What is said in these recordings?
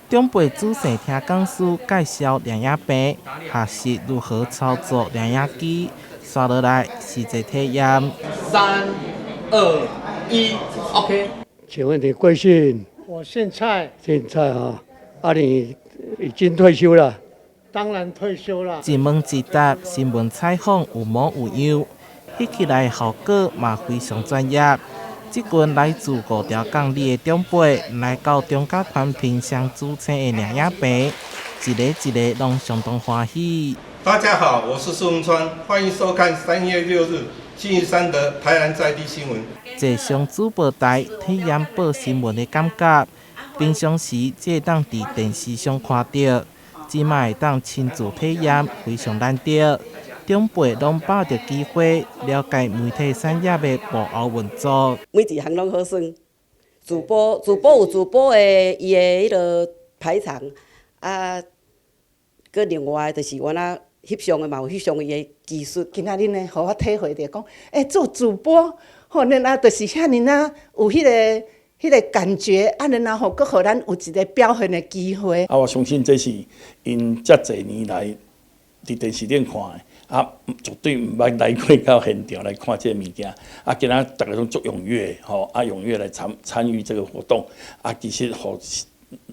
長輩仔細聽講師介紹攝影棚，學習如何操作攝影機，紲落來實際體驗。三、二、一，OK。請問你貴姓？我姓蔡。姓蔡哈，啊，你已經退休了？當然退休了。一問一答，新聞採訪有模有樣，翕起來效果嘛非常專業。這群來自五條港里的長輩來到中嘉寬頻雙主車的攝影棚，一个一个攏相當歡喜。大家好，我是宋川，歡迎收看3月6日星期三的台南在地新聞。坐上主播台體驗報新聞的感覺，平常時只會當佇電視上看著，這擺會當親自體驗，非常難得。長輩攏把著機會了解媒體產業的幕後運作。每一項攏好耍，主播主播有主播的伊的彼个排場，啊，閣另外就是原來翕相的嘛有翕相伊的技術。今仔日呢，予我體會著講，欸，做主播，吼，然後就是遐爾仔有彼个感覺，啊，然後閣予咱有一个表現的機會。啊，我相信這是𪜶遮濟年來佇電視頂看的。啊，絕對毋捌來過到現場來看這个物件。啊，今仔逐家攏足踴躍，吼，啊，踴躍來參與這個活動。啊，其實予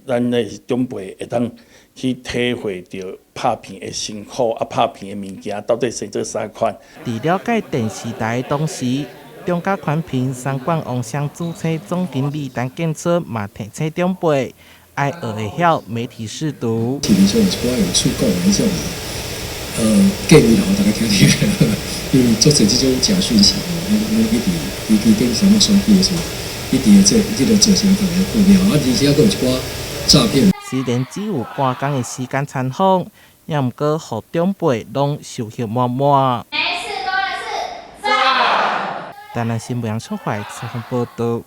咱的長輩會當去體會著拍片的辛苦，啊，拍片的物件到底生做啥款。佇了解電視台的同時，中嘉寬頻三管王雙主車總經理陳建春嘛提醒長輩，愛學會曉媒體識讀。比如說有一寡用喙講的彼種建議啦，予大家聽聽，因為足濟這種假訊息吼，攏一直尤其電視上手機的時候，一直會這個造成大家困擾，啊，而且閣有一寡詐騙。雖然只有半工的時間參訪，也毋過予長輩攏收穫滿滿。沒事多的是，讚！台南新聞出發採訪報導。